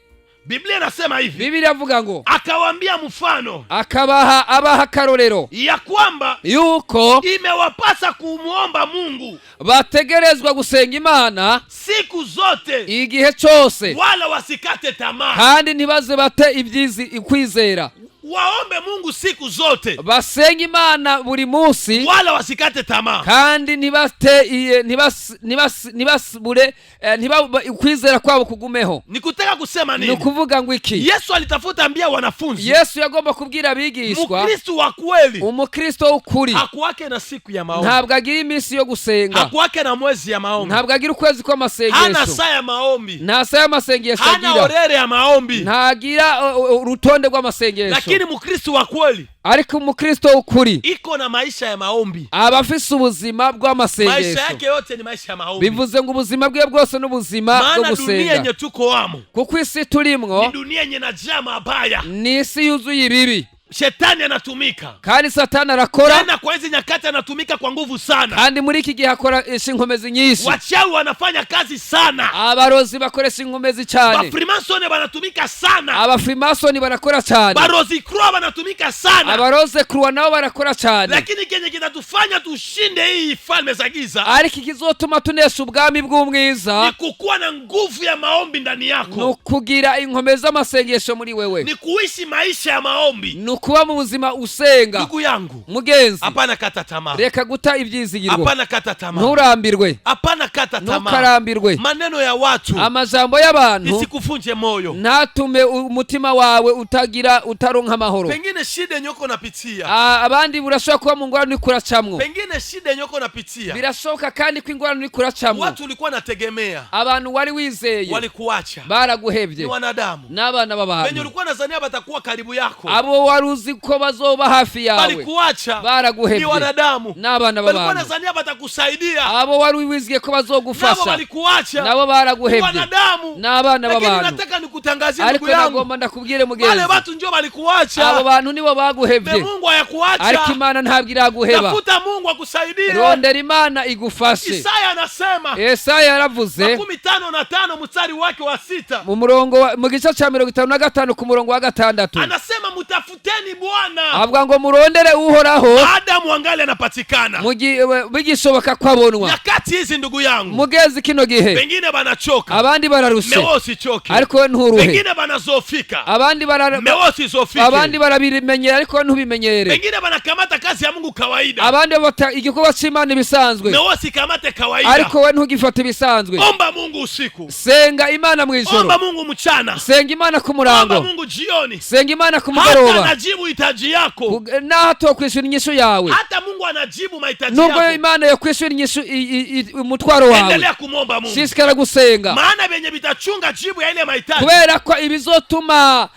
Speaker 2: Biblia inasema hivi,
Speaker 3: Bibiliya avuga ngo
Speaker 2: akawaambia mfano
Speaker 3: akabaha abaha akarorero
Speaker 2: ya kwamba
Speaker 3: yuko
Speaker 2: imewapasa kumwomba Mungu
Speaker 3: bategerezwa gusenga Imana
Speaker 2: siku zote,
Speaker 3: igihe cyose,
Speaker 2: wala wasikate tamaa.
Speaker 3: kandi ntibaze bate ibyizi kwizera.
Speaker 2: Waombe Mungu siku zote,
Speaker 3: Basenga Imana buri munsi,
Speaker 2: wala wasikate tamaa.
Speaker 3: kandi ntibate ntibasubure kwizera kwabo kugumeho.
Speaker 2: Nikutaka kusema
Speaker 3: Ni
Speaker 2: nini?
Speaker 3: ukuvuga ngo iki?
Speaker 2: Yesu alitafuta ambia wanafunzi,
Speaker 3: Yesu yagomba kubwira abigishwa,
Speaker 2: Mkristu wa kweli
Speaker 3: umukristo w'ukuri
Speaker 2: hakuwake na siku ya maombi,
Speaker 3: ntabwo agira iminsi yo gusenga,
Speaker 2: hakuwake na mwezi ya maombi,
Speaker 3: ntabwo agira ukwezi
Speaker 2: hana
Speaker 3: kw'amasengesho,
Speaker 2: saa ya maombi,
Speaker 3: nta saa y'amasengesho
Speaker 2: hana
Speaker 3: agira,
Speaker 2: orere ya maombi.
Speaker 3: ntagira urutonde rw'amasengesho.
Speaker 2: Lakini Mkristu wa kweli
Speaker 3: Ariko umukristo w'ukuri
Speaker 2: iko na maisha ya maombi,
Speaker 3: aba afise ubuzima
Speaker 2: maisha
Speaker 3: bw'amasengesho.
Speaker 2: yake yote ni maisha ya maombi.
Speaker 3: Bivuze ngo ubuzima bwe bwose n'ubuzima bwo
Speaker 2: Maana dunia
Speaker 3: gusenga,
Speaker 2: yenye tuko amo
Speaker 3: kuko isi
Speaker 2: ni
Speaker 3: turimwo
Speaker 2: dunia yenye najaa mabaya.
Speaker 3: ni isi yuzuye ibibi.
Speaker 2: Shetani anatumika
Speaker 3: Kandi Satani arakora.
Speaker 2: Tena kwa hizi nyakati anatumika kwa nguvu sana.
Speaker 3: Kandi muri iki gihe akoresha inkomezi nyinshi.
Speaker 2: Wachawi wanafanya kazi sana.
Speaker 3: Abarozi bakoresha inkomezi cyane.
Speaker 2: Bafrimasone banatumika sana.
Speaker 3: Abafrimasoni barakora cyane.
Speaker 2: Barozikroa banatumika sana.
Speaker 3: Abaroze kuruwa nabo barakora cyane.
Speaker 2: Lakini kenye kitatufanya tushinde hii falme za giza
Speaker 3: Ariko ikizotuma tunesha ubwami bw'umwiza
Speaker 2: ni kukuwa na nguvu ya maombi ndani
Speaker 3: ni
Speaker 2: yako,
Speaker 3: ukugira inkomezi z'amasengesho muri wewe,
Speaker 2: ni kuishi maisha ya maombi.
Speaker 3: Ni ukuba mu buzima usenga.
Speaker 2: Ndugu yangu,
Speaker 3: Mugenzi,
Speaker 2: hapana kata tamaa,
Speaker 3: reka guta ibyizigirwa.
Speaker 2: Hapana kata tamaa,
Speaker 3: Nturambirwe.
Speaker 2: Hapana kata tamaa.
Speaker 3: Ntukarambirwe.
Speaker 2: Maneno ya watu
Speaker 3: Amajambo y'abantu
Speaker 2: isikufunje moyo.
Speaker 3: Ntatume umutima wawe utagira utaronka amahoro.
Speaker 2: Pengine shida yenye uko unapitia,
Speaker 3: Ah, abandi burashobora kuba mu ngorane uriko uracamwo.
Speaker 2: Pengine shida yenye uko unapitia,
Speaker 3: Birashoboka kandi ko ingorane uriko uracamwo,
Speaker 2: watu ulikuwa nategemea
Speaker 3: abantu wari wizeye
Speaker 2: walikuacha,
Speaker 3: baraguhevye.
Speaker 2: Ni wanadamu.
Speaker 3: N'abana
Speaker 2: Wenye
Speaker 3: b'abantu.
Speaker 2: ulikuwa nazania batakuwa karibu yako
Speaker 3: Abo wari uzi ko bazoba hafi yawe
Speaker 2: walikuacha, ni
Speaker 3: baraguhevye.
Speaker 2: wanadamu.
Speaker 3: N'abana
Speaker 2: Walikuwa
Speaker 3: b'abantu.
Speaker 2: nazania batakusaidia,
Speaker 3: Abo wari wizigiye ko
Speaker 2: nabo
Speaker 3: bazogufasha
Speaker 2: walikuacha,
Speaker 3: nabo
Speaker 2: ni
Speaker 3: baraguhevye.
Speaker 2: wanadamu.
Speaker 3: N'abana
Speaker 2: Lakini
Speaker 3: b'abantu.
Speaker 2: nataka nikutangazie
Speaker 3: Ariko
Speaker 2: ndugu yangu,
Speaker 3: nagomba ndakubwire
Speaker 2: wale
Speaker 3: mugenzi,
Speaker 2: watu ndio
Speaker 3: abo
Speaker 2: walikuacha,
Speaker 3: bantu nibo
Speaker 2: me
Speaker 3: baguhevye,
Speaker 2: Mungu hayakuacha.
Speaker 3: ariko Imana ntabwo iraguheba.
Speaker 2: Tafuta Mungu akusaidie.
Speaker 3: Rondera Imana igufashe.
Speaker 2: Isaya anasema
Speaker 3: Yesaya yaravuze
Speaker 2: 55 mstari wake wa 6,
Speaker 3: mu murongo mu gice cya 55 ku murongo wa 6,
Speaker 2: anasema mutafuteni Bwana
Speaker 3: avuga ngo murondere Uhoraho
Speaker 2: Adamu angali anapatikana.
Speaker 3: mu bigishoboka ko abonwa.
Speaker 2: Nyakati hizi ndugu yangu,
Speaker 3: Mugezi kino gihe,
Speaker 2: pengine banachoka,
Speaker 3: abandi bararushe,
Speaker 2: mewe usichoke.
Speaker 3: ariko we nturuhe.
Speaker 2: Pengine banazofika,
Speaker 3: Abandi bara
Speaker 2: mewe usizofike.
Speaker 3: Abandi barabimenyera, ariko we ntubimenyere.
Speaker 2: Pengine banakamata kazi ya Mungu kawaida,
Speaker 3: Abandi bafata igikorwa cy'Imana ibisanzwe,
Speaker 2: mewe usikamate kawaida.
Speaker 3: ariko we ntugifate ibisanzwe.
Speaker 2: Omba Mungu usiku,
Speaker 3: Senga Imana mu ijoro,
Speaker 2: omba Mungu mchana,
Speaker 3: senga Imana ku
Speaker 2: omba
Speaker 3: murango,
Speaker 2: Mungu jioni.
Speaker 3: Senga Imana ku
Speaker 2: Hata
Speaker 3: mugoroba.
Speaker 2: anajibu hitaji yako,
Speaker 3: Naho atokwishyura inyishu yawe,
Speaker 2: hata Mungu anajibu mahitaji
Speaker 3: nubwo
Speaker 2: yako.
Speaker 3: Imana yokwishura inyishu umutwaro wawe,
Speaker 2: Endelea kumwomba Mungu,
Speaker 3: shishikara gusenga,
Speaker 2: maana vyenye vitachunga jibu ya ile mahitaji
Speaker 3: kubera ko ibizotuma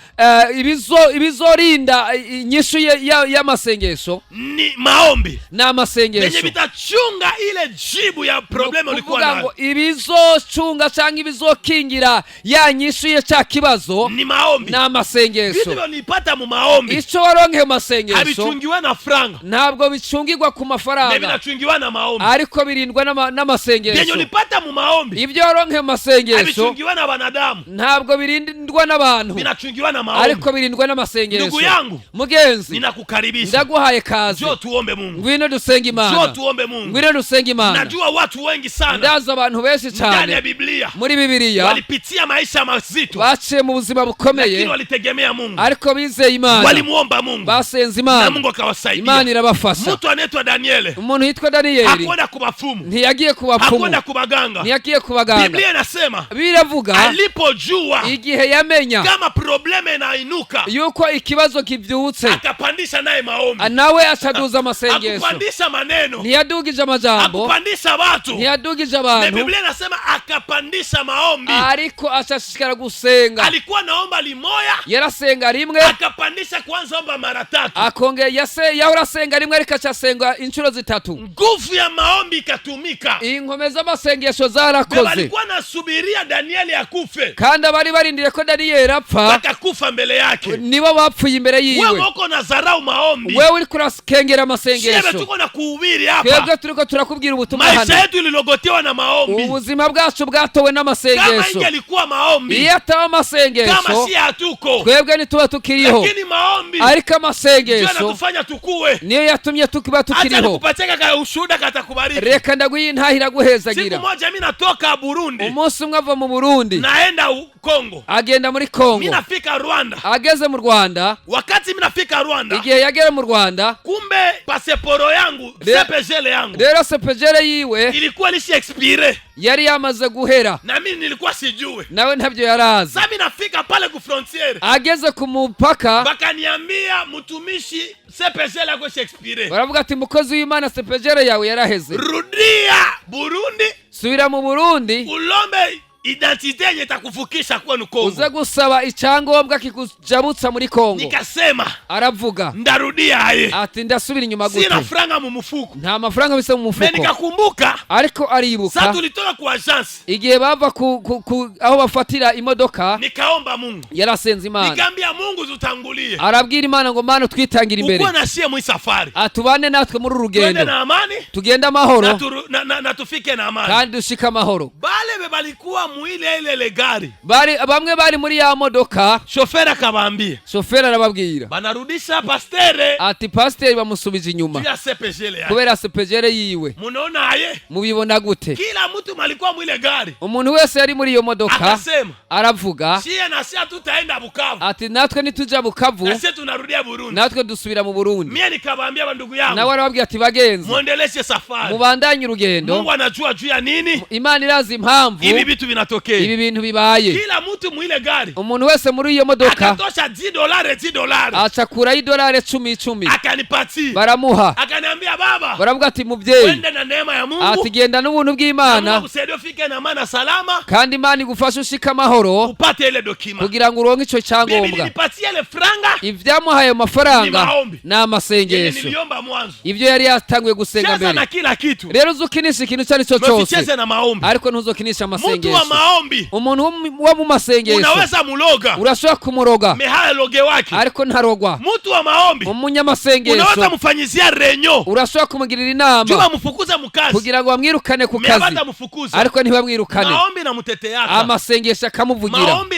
Speaker 3: ibizorinda inyishu y'amasengesho
Speaker 2: ni maombi.
Speaker 3: ni
Speaker 2: Vyenye
Speaker 3: amasengesho.
Speaker 2: vitachunga ile jibu ya problema ulikuwa
Speaker 3: Kuvuga
Speaker 2: nayo
Speaker 3: ngo ibizocunga cyangwa ibizokingira ya nyishu ye cya kibazo
Speaker 2: ni maombi.
Speaker 3: ni amasengesho.
Speaker 2: Vitu vyonipata mu maombi
Speaker 3: Icyo waronkeye mu masengesho
Speaker 2: havichungiwe na franga,
Speaker 3: ntabwo bicungirwa ku
Speaker 2: ne
Speaker 3: mafaranga,
Speaker 2: vinachungiwa na maombi.
Speaker 3: Ariko birindwa
Speaker 2: Vyenye
Speaker 3: n'amasengesho.
Speaker 2: ulipata mu maombi
Speaker 3: Ibyo waronkeye mu masengesho
Speaker 2: havichungiwe na wanadamu,
Speaker 3: ntabwo birindwa n'abantu,
Speaker 2: vinachungiwa na maombi.
Speaker 3: Ariko birindwa n'amasengesho.
Speaker 2: Ndugu yangu,
Speaker 3: Mugenzi,
Speaker 2: ninakukaribisha,
Speaker 3: ndaguhaye kaze.
Speaker 2: Njoo tuombe Mungu,
Speaker 3: Ngwino dusenge
Speaker 2: njoo
Speaker 3: Imana.
Speaker 2: tuombe Mungu.
Speaker 3: Ngwino dusenge Imana.
Speaker 2: Najua watu wengi sana
Speaker 3: Ndazi abantu benshi
Speaker 2: ndani ya
Speaker 3: cyane
Speaker 2: Biblia
Speaker 3: muri Bibiliya
Speaker 2: walipitia maisha mazito,
Speaker 3: baciye mu buzima bukomeye,
Speaker 2: lakini walitegemea Mungu,
Speaker 3: ariko bizeye Imana,
Speaker 2: walimuomba Mungu
Speaker 3: basenze
Speaker 2: na
Speaker 3: Imana,
Speaker 2: Mungu akawasaidia.
Speaker 3: Imana irabafasha.
Speaker 2: Mtu anaitwa Daniele
Speaker 3: Umuntu yitwa Daniyeli
Speaker 2: hakwenda kubafumu,
Speaker 3: ntiyagiye ku bapfumu,
Speaker 2: hakwenda kubaganga.
Speaker 3: Ntiyagiye ku baganga.
Speaker 2: Biblia inasema
Speaker 3: Biravuga
Speaker 2: alipojua
Speaker 3: igihe yamenya
Speaker 2: kama probleme inainuka,
Speaker 3: yuko ikibazo kibyutse,
Speaker 2: akapandisha naye maombi.
Speaker 3: Nawe acaduza amasengesho.
Speaker 2: Akupandisha maneno,
Speaker 3: Ntiyadugije amajambo,
Speaker 2: akupandisha watu,
Speaker 3: ntiyadugije
Speaker 2: na
Speaker 3: abantu,
Speaker 2: Biblia inasema akapandisha maombi.
Speaker 3: Ariko acashishikara gusenga.
Speaker 2: Alikuwa naomba limoya,
Speaker 3: Yarasenga rimwe,
Speaker 2: akapandisha kwanza omba mara tatu.
Speaker 3: Akongera yahora asenga rimwe, ariko acasenga inshuro zitatu.
Speaker 2: Nguvu ya maombi ikatumika.
Speaker 3: Inkome z'amasengesho
Speaker 2: Na
Speaker 3: zarakoze.
Speaker 2: walikuwa nasubiria Danieli akufe,
Speaker 3: Kandi abari barindiriye ko Daniyeli apfa
Speaker 2: wakakufa mbele yake.
Speaker 3: nibo bapfuye imbere yiwe.
Speaker 2: Wewe uko na zarau maombi,
Speaker 3: Wewe uriko urakengera
Speaker 2: siebe
Speaker 3: amasengesho,
Speaker 2: tuko na kuhubiri hapa,
Speaker 3: twebwe turiko turakubwira ubutumwa
Speaker 2: maisha
Speaker 3: hano,
Speaker 2: yetu ililogotewa na maombi.
Speaker 3: Ubuzima bwacu bwatowe
Speaker 2: Kama
Speaker 3: n'amasengesho.
Speaker 2: ingelikuwa maombi,
Speaker 3: Iyo ataba
Speaker 2: kama
Speaker 3: amasengesho,
Speaker 2: si hatuko,
Speaker 3: twebwe ntituba tukiriho,
Speaker 2: lakini maombi
Speaker 3: ariko
Speaker 2: ndio
Speaker 3: amasengesho
Speaker 2: yanatufanya tukue.
Speaker 3: Niyo yatumye tukiba
Speaker 2: Acha
Speaker 3: tukiriho.
Speaker 2: nikupatie ka ushuhuda katakubariki.
Speaker 3: Reka ndaguha intaha
Speaker 2: Siku
Speaker 3: iraguhezagira.
Speaker 2: moja mimi natoka Burundi,
Speaker 3: Umunsi umwe ava mu Burundi,
Speaker 2: naenda Kongo,
Speaker 3: agenda muri
Speaker 2: mimi
Speaker 3: Kongo.
Speaker 2: nafika Rwanda.
Speaker 3: Ageze mu Rwanda,
Speaker 2: Wakati mimi nafika Rwanda,
Speaker 3: igihe yagera mu Rwanda,
Speaker 2: kumbe pasiporo yangu, CPGL yangu
Speaker 3: rero CPGL yiwe
Speaker 2: ilikuwa lishi expire,
Speaker 3: yari yamaze guhera,
Speaker 2: na mimi nilikuwa sijue.
Speaker 3: Nawe ntabyo yarazi.
Speaker 2: Sasa mimi nafika pale ku frontiere,
Speaker 3: Ageze ku mupaka,
Speaker 2: bakaniambia mtumishi, CPGL yako ishi expire,
Speaker 3: baravuga ati mukozi w'Imana, CPGL yawe yaraheze,
Speaker 2: rudia Burundi
Speaker 3: subira mu Burundi
Speaker 2: ulombe Identité yenye itakuvukisha kwenu Kongo.
Speaker 3: Uze gusaba icyangombwa kikujabutsa muri Kongo.
Speaker 2: Nikasema,
Speaker 3: Aravuga
Speaker 2: ndarudia aye?
Speaker 3: ati ndasubira inyuma
Speaker 2: Sina
Speaker 3: gute?
Speaker 2: franga mu mufuko.
Speaker 3: Nta mafaranga bise mu
Speaker 2: Me
Speaker 3: mufuko.
Speaker 2: nikakumbuka
Speaker 3: Ariko aribuka
Speaker 2: sa tulitoka ku agence,
Speaker 3: igihe bava ku aho bafatira imodoka,
Speaker 2: nikaomba Mungu.
Speaker 3: yarasenze Imana.
Speaker 2: Nikaambia Mungu, tutangulie.
Speaker 3: Arabwira Imana ngo Mana twitangire imbere.
Speaker 2: Ukuwe na sie mwi safari.
Speaker 3: Atubane natwe muri uru
Speaker 2: Twende
Speaker 3: rugendo.
Speaker 2: na amani
Speaker 3: Tugende amahoro
Speaker 2: na, na tufike na amani.
Speaker 3: kandi dushike amahoro.
Speaker 2: Bale be balikuwa muile ile ile gari.
Speaker 3: Bari bamwe bari muri ya modoka.
Speaker 2: Shofera akabambia,
Speaker 3: Shoferi arababwira
Speaker 2: banarudisha pasteur
Speaker 3: ati pasiteri bamusubije inyuma
Speaker 2: juu ya CEPGL yake.
Speaker 3: kubera CEPGL yiwe.
Speaker 2: Munaona aye?
Speaker 3: Mubibona gute?
Speaker 2: Kila mtu malikuwa mwile gari.
Speaker 3: Umuntu wese yari muri iyo modoka
Speaker 2: Akasema,
Speaker 3: aravuga
Speaker 2: sie na sie hatutaenda Bukavu.
Speaker 3: ati natwe nituja Bukavu,
Speaker 2: Na sie tunarudia Burundi.
Speaker 3: natwe dusubira mu Burundi.
Speaker 2: Mie nikawaambia bandugu yangu,
Speaker 3: Nawe arababwira ati bagenzi,
Speaker 2: muendeleshe safari.
Speaker 3: mubandanye urugendo.
Speaker 2: Mungu anajua juu ya nini
Speaker 3: Imana irazi impamvu
Speaker 2: hivi vitu vinatokea.
Speaker 3: ibi bintu bibaye.
Speaker 2: Kila mtu mwile gari
Speaker 3: Umuntu wese muri iyo modoka
Speaker 2: akatosha 10 dolari, 10 dolari,
Speaker 3: acakurayo idolari cumi icumi,
Speaker 2: akanipatia.
Speaker 3: Baramuha.
Speaker 2: Akaniambia, baba,
Speaker 3: Baravuga ati mubyeyi,
Speaker 2: wende na neema ya Mungu.
Speaker 3: ati genda n'ubuntu
Speaker 2: Na Mungu
Speaker 3: bw'Imana,
Speaker 2: akusaidie ufike na amani salama,
Speaker 3: kandi Imana igufashe ushike amahoro
Speaker 2: upate ile document.
Speaker 3: kugira ngo uronke ico
Speaker 2: Bibi
Speaker 3: cyangombwa.
Speaker 2: nilipatia ile franga
Speaker 3: Ivyamuhaye ayo mafaranga
Speaker 2: ni maombi
Speaker 3: ni
Speaker 2: yenye
Speaker 3: amasengesho,
Speaker 2: niliomba mwanzo.
Speaker 3: ibyo yari yatanguye gusenga
Speaker 2: Cheza
Speaker 3: mbere.
Speaker 2: na kila kitu,
Speaker 3: Rero uzukinisha ikintu icyo ari cyo cyose,
Speaker 2: msicheze na maombi.
Speaker 3: ariko ntuzokinisha
Speaker 2: Mtu wa
Speaker 3: amasengesho.
Speaker 2: maombi
Speaker 3: Umuntu wo mu masengesho
Speaker 2: unaweza muloga,
Speaker 3: urashobora kumuroga,
Speaker 2: mais haloge wake.
Speaker 3: ariko ntarogwa.
Speaker 2: Mtu wa maombi
Speaker 3: Umunyamasengesho
Speaker 2: unaweza mfanyizia réunion
Speaker 3: urashobora kumugirira inama
Speaker 2: juu bamfukuze mukazi,
Speaker 3: kugira ngo bamwirukane ku
Speaker 2: mais
Speaker 3: kazi,
Speaker 2: batamfukuza.
Speaker 3: ariko ntibamwirukane.
Speaker 2: Maombi inamuteteaka.
Speaker 3: Amasengesho akamuvugira.
Speaker 2: Maombi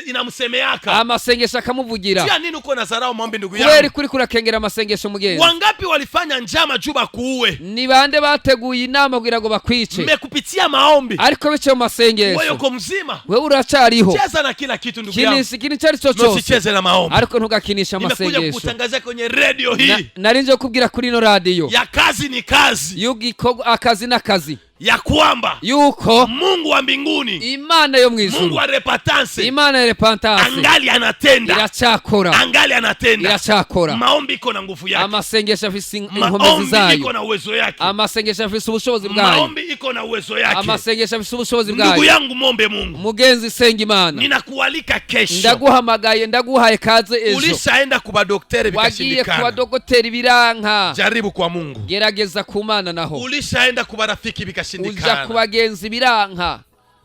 Speaker 2: inamusemeaka.
Speaker 3: Amasengesho akamuvugira.
Speaker 2: Juu ya nini uko nazarau maombi, ndugu
Speaker 3: Kubera
Speaker 2: yangu?
Speaker 3: kuri kurakengera amasengesho, mugenzi?
Speaker 2: Wangapi walifanya njama juu bakuue,
Speaker 3: Ni bande bateguye inama kugira ngo bakwice,
Speaker 2: mais kupitia maombi
Speaker 3: ariko biciye mu
Speaker 2: wewe
Speaker 3: masengesho
Speaker 2: uko mzima.
Speaker 3: wewe uracyariho.
Speaker 2: Cheza na kila kitu, ndugu yangu,
Speaker 3: Kinisha ikintu icyo ari cyo cyose,
Speaker 2: usicheze na maombi.
Speaker 3: ariko ntugakinishe
Speaker 2: Nimekuja
Speaker 3: amasengesho.
Speaker 2: kukutangazia kwenye redio hii
Speaker 3: Nari nje kubwira kuri ino radiyo
Speaker 2: ya kazi ni kazi,
Speaker 3: y'ugikorwa akazi n'akazi,
Speaker 2: ya kwamba
Speaker 3: yuko
Speaker 2: Mungu wa mbinguni,
Speaker 3: Imana yo mu
Speaker 2: Mungu
Speaker 3: ijuru,
Speaker 2: wa Repentance,
Speaker 3: Imana ya Repentance
Speaker 2: angali anatenda,
Speaker 3: iracyakora,
Speaker 2: angali anatenda.
Speaker 3: iracyakora.
Speaker 2: Maombi iko na nguvu yake.
Speaker 3: Amasengesho afise inkomezi
Speaker 2: Maombi iko
Speaker 3: zayo.
Speaker 2: na uwezo yake.
Speaker 3: Amasengesho afise ubushobozi bwayo.
Speaker 2: Maombi iko na uwezo yake.
Speaker 3: Amasengesho afise ubushobozi
Speaker 2: Ndugu
Speaker 3: bwayo.
Speaker 2: yangu, mombe Mungu.
Speaker 3: Mugenzi, senga Imana.
Speaker 2: Ninakualika kesho.
Speaker 3: Ndaguhamagaye, ndaguhaye kaze ejo.
Speaker 2: Ulishaenda kuba daktari
Speaker 3: Wagiye
Speaker 2: vikashindikana,
Speaker 3: kuba dogoteri biranka,
Speaker 2: jaribu kwa Mungu.
Speaker 3: gerageza ku Mana naho.
Speaker 2: Ulishaenda kuba rafiki
Speaker 3: Uja ku
Speaker 2: vikashindikana,
Speaker 3: bagenzi biranka,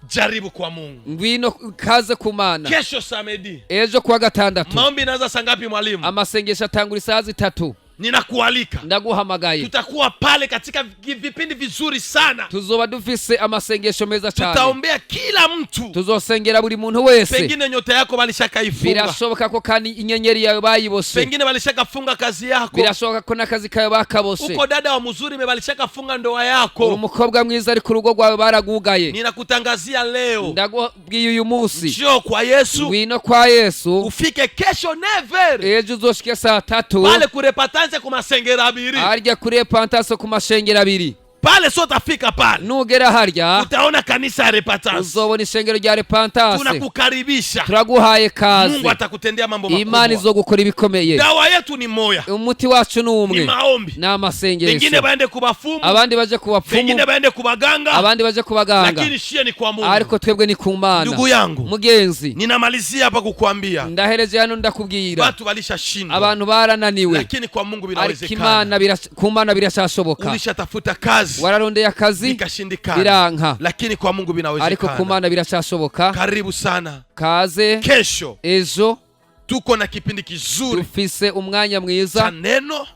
Speaker 2: jaribu kwa Mungu.
Speaker 3: Ngwino kaze ku Mana.
Speaker 2: Kesho samedi,
Speaker 3: Ejo kuwa gatandatu,
Speaker 2: maombi inaanza saa ngapi, mwalimu?
Speaker 3: Amasengesho atangura isaha 3.
Speaker 2: Ninakualika.
Speaker 3: Ndaguhamagaye.
Speaker 2: Tutakuwa pale katika vipindi vizuri sana.
Speaker 3: Tuzoba dufise amasengesho meza cyane.
Speaker 2: Tutaombea kila mtu.
Speaker 3: Tuzosengera buri muntu wese.
Speaker 2: Pengine nyota yako walishakaifunga.
Speaker 3: Birashoboka ko kandi inyenyeri yawe bayiboshe.
Speaker 2: Pengine walishakafunga kazi yako.
Speaker 3: Birashoboka ko n'akazi kawe bakaboshe.
Speaker 2: Uko dada wa mzuri, mais walishakafunga ndoa
Speaker 3: Uri
Speaker 2: yako.
Speaker 3: umukobwa mwiza, ariko urugo rwawe baragugaye.
Speaker 2: Ninakutangazia leo,
Speaker 3: Ndakubwiye uyu munsi,
Speaker 2: njoo kwa Yesu.
Speaker 3: Ngwino kwa Yesu.
Speaker 2: Ufike kesho 9h
Speaker 3: Ejo uzoshike saa 3
Speaker 2: pale ku Repentance ku masengero abiri.
Speaker 3: Harya kuri Repentance ku mashengero abiri.
Speaker 2: Pale so utafika pale,
Speaker 3: Nugera harya,
Speaker 2: utaona kanisa ya Repentance.
Speaker 3: uzobona ishengero rya Repentance.
Speaker 2: Tunakukaribisha.
Speaker 3: Turaguhaye kaze.
Speaker 2: Mungu atakutendea mambo
Speaker 3: Imana
Speaker 2: makubwa.
Speaker 3: izogukora ibikomeye.
Speaker 2: Dawa yetu ni moya,
Speaker 3: Umuti wacu ni
Speaker 2: ni
Speaker 3: umwe,
Speaker 2: maombi.
Speaker 3: ni amasengesho.
Speaker 2: Wengine baende kubafumu,
Speaker 3: Abandi baje ku bapfumu,
Speaker 2: wengine baende kubaganga,
Speaker 3: abandi baje ku baganga,
Speaker 2: lakini shie ni kwa Mungu.
Speaker 3: Ariko twebwe ni ku Mana.
Speaker 2: Ndugu yangu,
Speaker 3: Mugenzi,
Speaker 2: ninamalizia hapa kukuambia,
Speaker 3: ndahereje hano ndakubwira,
Speaker 2: watu walishashindwa,
Speaker 3: abantu barananiwe,
Speaker 2: lakini kwa Mungu
Speaker 3: ariko
Speaker 2: vinawezekana.
Speaker 3: Imana ku Mana birashashoboka.
Speaker 2: Ulishatafuta kazi
Speaker 3: Wararondeye akazi
Speaker 2: ikashindikana,
Speaker 3: biranka,
Speaker 2: lakini kwa Mungu
Speaker 3: ariko ku
Speaker 2: vinawezekana.
Speaker 3: Mana birashashoboka.
Speaker 2: Karibu sana.
Speaker 3: Kaze.
Speaker 2: Kesho
Speaker 3: Ejo
Speaker 2: tuko na kipindi kizuri
Speaker 3: dufise umwanya
Speaker 2: cha
Speaker 3: mwiza
Speaker 2: neno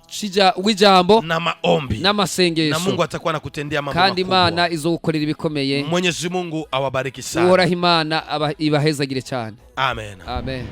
Speaker 3: w'ijambo
Speaker 2: na maombi, na
Speaker 3: n'amasengesho,
Speaker 2: Mungu atakuwa anakutendea mambo
Speaker 3: kandi
Speaker 2: makubwa.
Speaker 3: Imana izogukorera ibikomeye.
Speaker 2: Mwenyezi Mungu awabariki sana.
Speaker 3: Uhoraho Imana ibahezagire cyane.
Speaker 2: Amen.
Speaker 3: Amen.